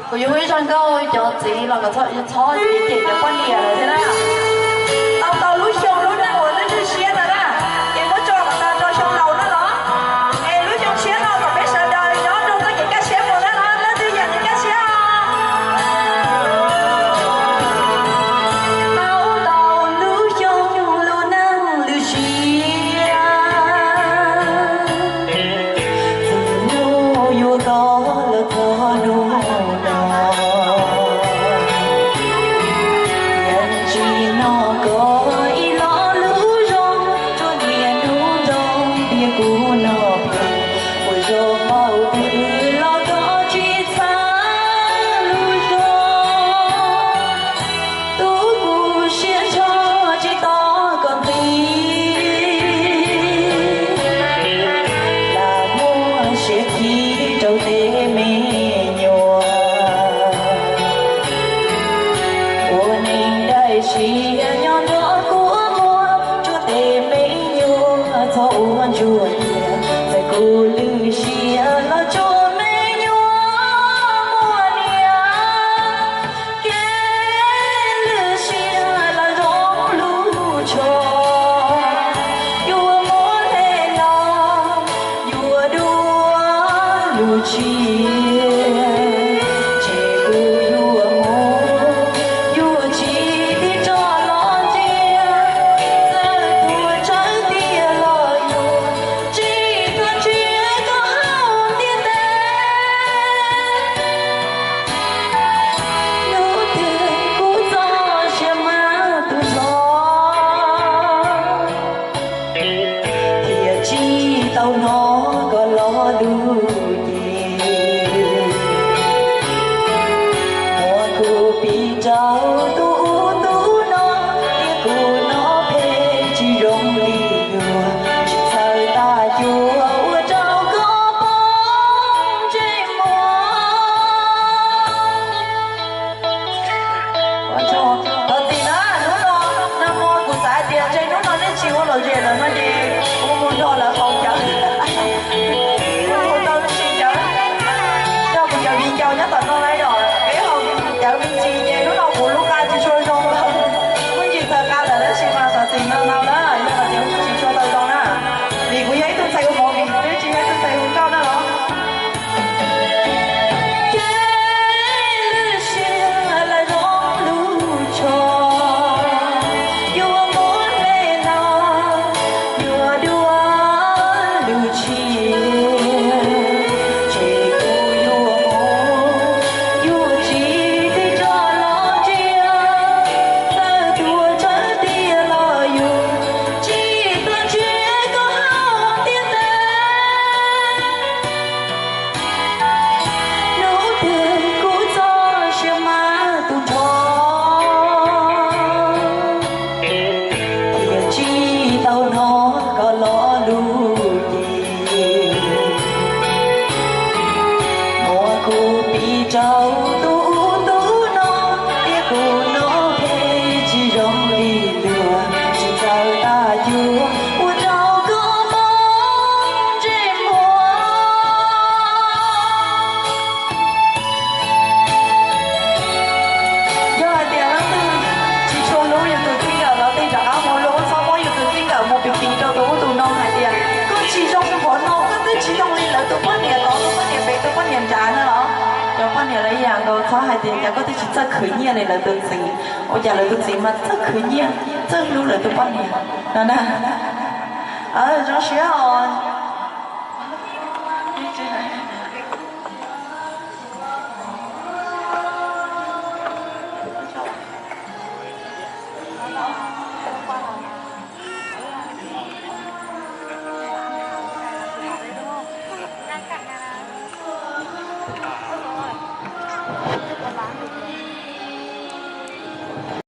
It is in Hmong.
Kuv yuav hu ib zaj nkauj cov txiv los kom txhob cem cem cov poj niam lawm thiab na. Tau tau lub xyoo lub neej uas lwj lwj siab ntawd na, ces muab tso kom tag rau xyoo laus na los. Es lub xyoo tshiab no kom peb sawv daws nyob rau txoj kev kaj siab mus na los, leej twg yeem kev kaj siab os. Tau tau lub xyoo lub neej lwj siab, txwm hnub yuav koj los txog hnub no. Yeej tsis noj koj ib lo lus zoo, tsuas niaj hnub nrog tias kuv noj plig, ua zoo npaum twg los koj tsis txhawj lus zoo. Tus kuv siab ntsho tsis tos koj nqis, lam muaj siab khib rau tej me nyuam. Ua neeg daim siab nyob nrog kua muag, rau tej me nyuam txhob ua ntsuag nyiam, txawm kuv lwj siab los tsuas me nyuam muaj niam. Kev lwj siab los zoo lub tsho, yuav muab hle los yuav dua lub tshiab, ces kuv yuav mus yuav tsis tig rov los ntsia, txawm tuag tsawv tiag los yuav tsis tuag nrhiav koj hauv ntiaj teb. Hnub twg kuv txoj sia mas tus zog, thiaj tsis tau hnov koj lo lus ces. Muab kuv piv rau tus ub tus no, tias kuv no phem tsis zoo li luag, tsis txhawj tas cuag ua rau koj poob ntsej muag. Thov txim na, hnub no nag hmo kuv xav hais tias ntshe hnub no nej tsis ua lom zem lawm no ces kuv mus nrog lawv haus cawv, kuv mus tau tsis cawv, coj kuv cov viv ncaus nyob tom no lawm yom, peb haus cawv me ntsis ces hnub no kuv lub qa tsis tshua zoo lawm, kuv tsis txawj qa lawm tab sis mas thov txim no no na, yog hais tias kuv tsis tshua tau zoo na, vim kuv yog ib tug ntxhais ua movie, twb tsis yog ib tug ntxhais hu nkauj na los. Kev lwj siab los zoo lub tsho, yuav muab hle los yuav dua lub tshiab, ces kuv yuav mus yuav tsis tig rov los ntsia, txawm tuag tsawv tiag los yuav tsis tuag nrhiav koj hauv ntiaj teb. Hnub twg kuv txoj sia mas tus nrho, thiaj tsis tau hnov koj lo lus ces. Muab kuv piv rau tus ub tus no, tias kuv no phem tsis zoo li luag, tsis txawj tas cuag ua rau koj poob ntsej muag. Yog hais tias leej twg tsis tshua hlub yus tus txij nkawm los tig rov qab mus, los txhob muab yus tus txij nkawm mus piv piv rau tus ub tus no hais tias koj tsis zoo npaum no, koj twb tsis zoo li lawv tus poj niam tod, tus poj niam pem, tus poj niam nrad na los. Cov poj niam lawv ib yam nkaus, txhob hais tias cas koj twb tsis txawj khwv nyiaj li lawv tus txiv, ua cas lawv tus txiv mas txawj khwv nyiaj, txawj hlub lawv tus poj niam no na. Zoo siab os.